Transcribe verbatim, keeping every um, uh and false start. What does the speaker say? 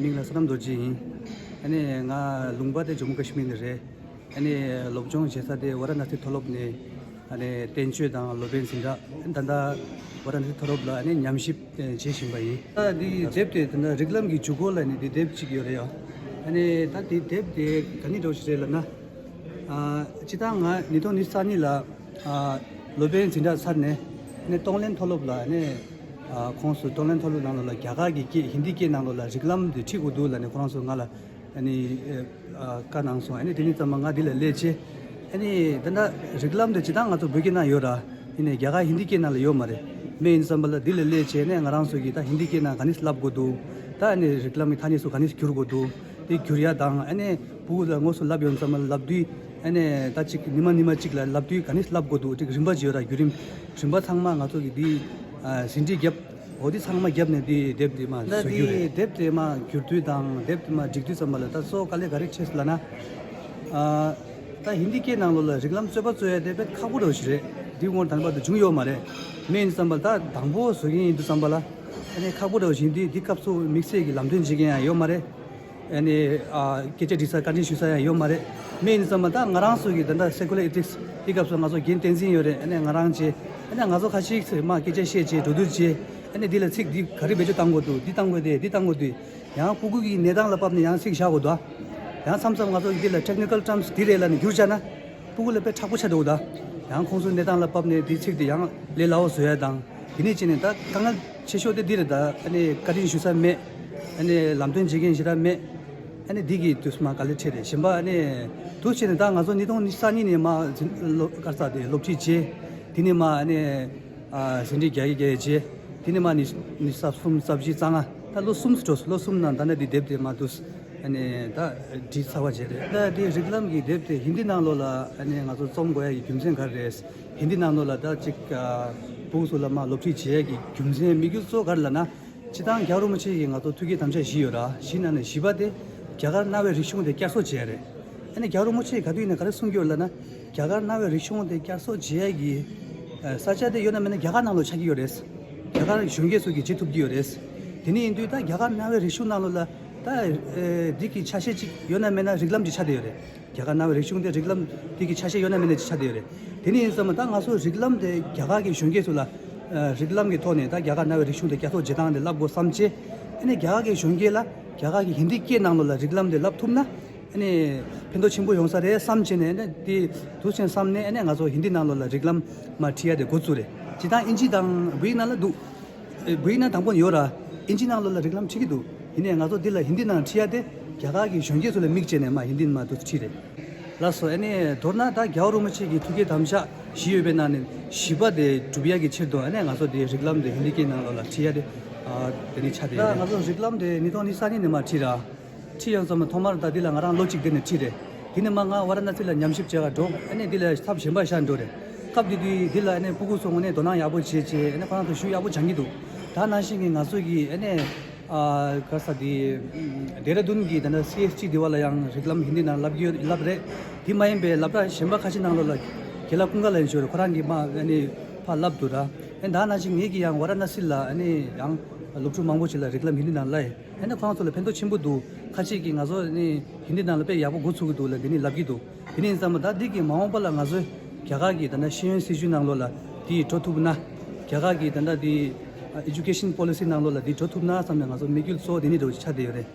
མིང་ལ་བསོད་ནམས་རྡོ་རྗེ་ཡིན། ཨ་ནི་ང་ལུང་པ་དེ་ཇམ་མུ་ཀ་ཤི་མིར་ནས་རེད། ཨ་ནི་སློབ་སྦྱོང་བྱེད་ས་དེ་ཝ་ར་ཎ་སི་མཐོ་སློབ་ནས། ཨ་ནི་བསྟན་བཅོས་དང་སློབ་དཔོན་འཛིན་གྲྭ། ད་ལྟ་ཝ་ར་ཎ་སི་མཐོ་སློབ་ལ་ཨ་ནི་ཉམས་ཞིབ་བྱེད་བཞིན་པ་ཡིན། ད་འདི་དེབ་དེ་ད་ལྟ་རིགས་ལམ་གྱི་འཇུག་སྒོ་ལ་ནི་འདི་དེབ་ཅིག་ཡོད་རེད་ཡ། ཨ་ནི་ད་འདི་དེབ་དེ་ག་ནས་འགྲོ་ཞིག་རེད་ལབ་ན། ཨ་སྤྱིར་བཏང་ང་ཉིས་སྟོང་ཉི་ཤུ་རྩ་གཉིས་ལ་ཨ་སློབ་དཔོན་འཛིན་གྲྭ་ཚར་ནས་ནས་ཏོང་ལན་མཐོ་སློབ་ལ་ནས་ཨ་ཁོངས་སུ་ཏོང་ལན་མཐོ་སློབ་ནང་ལོགས་ལ་རྒྱ་གར་གྱི་སྐད་ཧིན་དི་སྐད་ནང་ལོགས་ལ་རིགས་ལམ་དེ་ཁྲིད་དགོས་འདུག་ལབ་ནས་ཁོ་རང་ཚོ་ང་ལ་ཨ་ནི་ཨ་བཀའ་གནང་སོང་། ཨ་ནི་དེ་ནས་ཙམ་མ་ང་འདི་ལ་སླེབས་རྗེས་ཨ་ནི་ད་ལྟ་རིགས་ལམ་དེ་སྤྱིར་བཏང་ང་ཚོ་བོད་སྐད་ནང་ཡོད་ར། ཡིན་ནས་རྒྱ་གར་ཧིན་དི་སྐད་ནང་ལ་ཡོད་མ་རེད། མེད་ཡིན་ཙམ་པ་ལ་འདི་ལ་སླེབས་བྱས་ནས་ང་རང་ཚོ་གིས་ད་ཧིན་དི་སྐད་ནང་ག་ནས་བསླབ་དགོས་འདུག་ད་ཨ་ནི་རིགས་ལམ་གྱི་ཐ་སྙད་ཚོ་ག་ནས་བསྒྱུར་དགོས་འདུག་དེ་བསྒྱུར་ཡ་དང་ཨ་ནི་ཕྲུ་གུ་ལ་དངོས་སུ་བསླབ་ཡོང་ཙམ་པ་ལ་བསླབ་དུས་ཨ་ནི་ད་ཅིག་ཉི་མ་ཉི་མ་གཅིག་ལ་བསླབ་དུས་ག་ནས་བསླབ་དགོས་འདུག་ཅིག་རིམ་པ་ཅིག་ཡོད་ར། བརྒྱུད་རིམ་རིམ་པ་ཚང་མ་ང་ཚོ་གིས་འདི་ཨ་ཟིན་བྲིས་བརྒྱབ། འོ་འདི་ཚང་མ་བརྒྱབ་ནས་འདི་དེབ་འདི་མ་ད་བཟོ་རྒྱུ་འདི་རེད། དེབ་དེ་མ་བསྒྱུར་དུས་དང་དེབ་དེ་མ་སྒྲིག་དུས་ཙམ་པ་ལ་ད་གཙོ་བོ་དཀའ་ལས་ག་རེ་འཕྲད་སོང་ལབ་ན། ཨ་ད་ཧིན་དི་སྐད་ནང་ལོགས་ལ་རིགས་ལམ་རྩོད་པ་རྩོད་ཡ་དེ་དཔེ་ཁག་པོ་འདྲ་བོ་ཞིག་རེད། འདི་སྔོན་ད་ལྟ་བར་དུ་བྱུང་ཡོད་མ་རེད། མེད་ཡིན་ཙམ་པ་ད་དང་པོ་བཟོ་མཁན་ཡིན་དུས་ཙམ་པ་ལ་ཨ་ནི་ཁག་པོ་འདྲ་བོ་ཞིག་འདི་འདི་སྐབས་སུ་དམིགས་བསལ་གྱི་ལམ་སྟོན་བྱེད་མཁན་ཡང་ཡོད་མ་རེད། ཨ་ནི་ཨ་སྐད་ཆ་དྲི་ས་བཀའ་དྲིན་ཞུ་ས་ཡང་ཡོད་མ་རེད། མེད་ཡིན་ཙམ་པ་ད་ང་རང་ཚོ་གི་ད་ལྟ་སེ་ཀུ་ལར་ཨི་ཐིག་སི་འདི་སྐབས་སུ་ང་ཚོ་རྒན་བསྟན་འཛིན་ཡོད་རེད། ཨ་ནི་ང་རང་བྱས་ཨ་ནི་ང་ཚོ་ཁ་ཤས་ཚོས་མ་སྐད་ཆ་བཤད་བྱས་གྲོས་བསྡུར་བྱས་ཨ་ནི་འདི་ལ་ཚིག་འདི་ག་རེ་བེད་སྤྱོད་བཏང་དགོས་འདུག་འདི་བཏང་དགོས་དེ་འདི་བཏང་དགོས་དུས། ཡང་ཕྲུ་གུ་གི་གནས་སྟངས་ལ་བབས་ནས་ཡང་ཚིག་བཞག་དགོས་འདུག་ཡང་མཚམས་མཚམས་ང་ཚོ་འདི་ལ་ཊེག་ནི་ཀལ་ཊརམ་སི་འདི་རེད་ལབ་ནས་བསྒྱུར་བྱས་ན་ཕྲུ་གུ་ལ་དཔེ་མཁྲེགས་པོ་ཆགས་འགྲོ་གི་འདུག་ཡང་ཁོང་ཚོའི་གནས་སྟངས་ལ་བབས་ནས་འདི་ཚིག་འདི་ཡང་ལས་སླ་བོ་བཟོ་ཡ་དང་། དེ་ནས་བྱས་ནས་ད་དཀའ་ངལ་ཆེ་ཤོས་དེ་འདི་རེད། ད་ཨ་ནི་བཀའ་དྲིན་ཞུ་ས་མེད། ཨ་ནི་ལམ་སྟོན་བྱེད་མཁན་ཞེ་དྲག་མེད། ཨ་ནི་འདི་གི་དུས་སུ་མ་དཀའ་ལས་འཕྲད་རེད། གཞན་པ་ཨ་ནི་དུས་བྱས་ནས་ད་ང་ཚོ་ཉིས་སྟོང་ཉི་ཤུ་རྩ་གཉིས་ནས་མ་འཛིན་ལོ་ག་རེ་ཟེར་དེ་སློབ་ཁྲིད་བྱས། དེ་ནས་མ་ཨ་ནི་ཨ་ཟིན་བྲིས་རྒྱག་གི་རྒྱག་གི་བྱས། དེ་ནས་མ་ཉི་ཉི་ཤུ་རྩ་གསུམ་རྩ་བཞི་རྩ་ལྔ་ད་ལོ་གསུམ་འགྲོ་སོང་། ལོ་གསུམ་ནང་ད་ནི་འདི་དེབ་དེ་མ་འདུག་ཨ་ནི་ད་བྲིས་ཚར་བ་བྱས་རེད། ད་འདི་རིགས་ལམ་གྱི་དེབ་དེ་ཧིན་དི་ནང་ལོགས་ལ་ཨ་ནི་ང་ཚོ་རྩོམ་དགོས་ཡ་གི་རྒྱུ་མཚན་ག་རེ་རེད། ཧིན་དི་ནང་ལོགས་ལ་ད་ཅིག་ཨ་ཕྲུ་གུ་ཚོ་ལ་མ་སློབ་ཁྲིད་བྱེད་ཡ་གི་རྒྱུ་མཚན་དམིགས་ཡུལ་གཙོ་བོ་ག་རེ་ལབ་ན། སྤྱིར་བཏང་རྒྱལ་བ་རིན་པོ་ཆེ་གིས་ང་ཚོ་ཐུགས་བསྐྱེད་དམ་བཅའ་བཞི་ཡོད་ར། བཞི་ནང་ནས་བཞི་པ་དེ་རྒྱ་གར་གནའ་བོའི་རིག་གཞུང་དེ་བསྐྱར་གསོ་བྱེད་ཡ་རེད། ཨ་ནི་རྒྱལ་བ་རིན་པོ་ཆེས་ག་དུས་ཡིན་ན་ག་རེ་གསུང་གི་ཡོད་ལབ་ན། རྒྱ་གར་གནའ་བོའི་རིག་གཞུང་དེ་བསྐྱར་གསོ་བྱེད་ཡ་གི་ཨ་ས་ཆ་དེ་ཡོད་ན་མེད་ན་རྒྱ་གར་ནང་ལོགས་ཆགས་ཀྱི་ཡོད་རེད། རྒྱ་གར་གཞོན་སྐྱེས་ཚོ་གིས་བྱེད་ཐུབ་ཀྱི་ཡོད་རེད། དེ་ནས་ཡིན་དུས་ད་རྒྱ་གར་གནའ་བོའི་རིག་གཞུང་ནང་ལོགས་ལ་ད་ཨེ་འདི་གི་ཆ་ཤས་ཅིག་ཡོད་ན་མེད་ན་རིགས་ལམ་ཅིག་ཆགས་བསྡད་ཡོད་རེད། རྒྱ་གར་གནའ་བོའི་རིག་གཞུང་དེ་རིགས་ལམ་དེ་གི་ཆ་ཤས་ཡོད་ན་མེད་ན་ཅིག་ཆགས་བསྡད་ཡོད་རེད། དེ་ནས་ཡིན་ཙང་མ་ད་ང་ཚོ་རིགས་ལམ་དེ་རྒྱ་གར་གྱི་གཞོན་སྐྱེས་ཚོ་ལ་ཨ་རིགས་ལམ་གྱི་ཐོག་ནས་ད་རྒྱ་གར་གནའ་བོའི་རིག་གཞུང་དེ་བསྐྱར་གསོ་བྱེད་སྟངས་དེ་བསླབ་དགོས་བསམ་བྱས། ཨ་ནི་རྒྱ་གར་གྱི་གཞོན་སྐྱེས་ལ་རྒྱ་གར་གྱི་ཧིན་དི་སྐད་ནང་ལོགས་ལ་རིགས་ལམ་དེ་བསླབ་ཐུབ་ན་ཨ་ནི་ཕན་ཐོགས་ཆེན་པོ་ཡོང་ས་རེད་བསམ་བྱས་ནས། ཨ་ནི་དེ་འདུག་སེ་བསམ་ནས་ཨ་ནི་ང་ཚོ་ཧིན་དི་ནང་ལོགས་ལ་རིགས་ལམ་མར་ཁྲིད་ཡ་དེ་འགོ་བཙུགས་རེད། སྤྱིར་བཏང་ཨིན་ཇི་དང་བོད་ཡིག་ནང་ལ་འདུག་ཨེ་བོད་ཡིག་ནང་དང་པོ་ནས་ཡོད་ར། ཨིན་ཇི་ནང་ལོགས་ལ་རིགས་ལམ་ཁྲིད་ཀྱི་འདུག་ཡིན་ནའི་ང་ཚོ་འདི་ལ་ཧིན་དི་ནང་ཁྲིད་ཡ་དེ་རྒྱ་གར་གྱི་གཞོན་སྐྱེས་ཚོ་ལ་དམིགས་བྱས་ནས་མར་ཧིན་དི་ནང་མར་འདུག་སེ་ཁྲིད་རེད། ལགས་སོ། ཨ་ནི་མདོར་ན་ད་རྒྱལ་བ་རིན་པོ་ཆེ་གི་ཐུགས་བསྐྱེད་དམ་བཅའ་བཞི་ཡོད་པའི་ནང་ནས་བཞི་པ་དེ་སྒྲུབ་ཡ་གི་ཕྱིར་དུ་ཨ་ནི་ང་ཚོ་འདི་རིགས་ལམ་དེ་ཧིན་དི་སྐད་ནང་ལོགས་ལ་ཁྲིད་ཡ་དེ་ཨ་དེ་ནི་ཆགས་བསྡད་ཡོད་རེད། ད་ང་ཚོ་རིགས་ལམ་དེ་ཉིས་སྟོང་ཉི་ཤུ་རྩ་གཉིས་ནས་མར་ཁྲིད་ར། ཁྲིད་ཡོང་ཙམ་ཐོག་མར་ད་འདི་ལ་ང་རང་ལོ་གཅིག་དེ་ནས་ཁྲིད་རེད། དེ་ནས་མར་ང་ཝ་ར་ཎ་སི་ལ་ཉམས་ཞིབ་བྱེད་གར་འགྲོ། ཨ་ནི་འདི་ལ་ཚབ་གཞན་པ་ཤར་འགྲོ་རེད། སྐབས་དེ་དུས་འདི་ལ་ཨ་ནི་སྤུ་གུ་ཚོ་དངོས་གནས་དོ་སྣང་ཡག་པོ་བྱེད་བྱེད། ཨ་ནི་ཁོ་རང་ཚོ་ཞུ་ཡག་པོ་སྦྱང་གི་འདུག་ད་ནང་བཞིན་གྱི་ང་ཚོ་གི་ཨ་ནི་ཨ་ག་རེ་ཟེར་དེ་ཌེ་ར་ཌུན་གྱི་ད་ནི་སི་ཨེས་ཊི་དེ་བ་ལ་ཡང་རིགས་ལམ་ཧིན་དི་ནང་བསླབ་ཀྱི་ཡོད་བསླབ་རེད། དེ་མ་ཡིན་པའི་སློབ་གྲྭ་གཞན་པ་ཁ་ཤས་ནང་ལོགས་ལ་རྒན་ལགས་ཀུན་དགའ་ལགས་ཡིན་ཞུ་རེད། ཁོ་རང་གིས་མ་ཨ་ནི་ཕར་བསླབ་འདུག་ར། ཨ་ནི་ད་ནང་བཞིན་ངེད་ཀྱིས་ཡང་ཝ་ར་ཎ་སི་ལ་ཨ་ནི་ཡང་སློབ་ཕྲུག་མང་པོ་ཞིག་ལ་རིགས་ལམ་ཧིན་དི་ནང་བསླབས། ཨ་ནི་ཁོ་རང་ཚོ་ལ་ཕན་ཐོགས་ཆེན་པོ་འདུག་ཁ་ཅིག་གིས་ང་ཚོ་ནི་ཧིན་དི་ནང་ལ་དཔེ་ཡག་པོ་འགོ་ཚུགས་ཀྱི་འདུག་ལབ་དེ་ནི་ལབ་ཀྱི་འདུག་དེ་ནི་ཡིན་ཙང་མ་ད་འདི་གི་མ་འོངས་པ་ལ་ང་ཚོས་རྒྱ་གར་གྱི་ད་ལྟ་ཤེས་ཡོན་སྲིད་བྱུས་ནང་ལོགས་ལ་དེ་འགྲོ་ཐུབ་ན། རྒྱ་གར་གྱི་ད་ལྟ་དེ་ཨེ་ཌུ་ཀེ་ཤན་པོ་ལི་སི་ནང་ལོགས་ལ་དེ་འགྲོ་ཐུབ་ན་བསམ་ནས་ང་ཚོ་དམིགས་ཡུལ་གཙོ་བོ་དེ་ནི་འདྲ་བོ་ཞིག་ཆགས་བསྡད་ཡོད་རེད།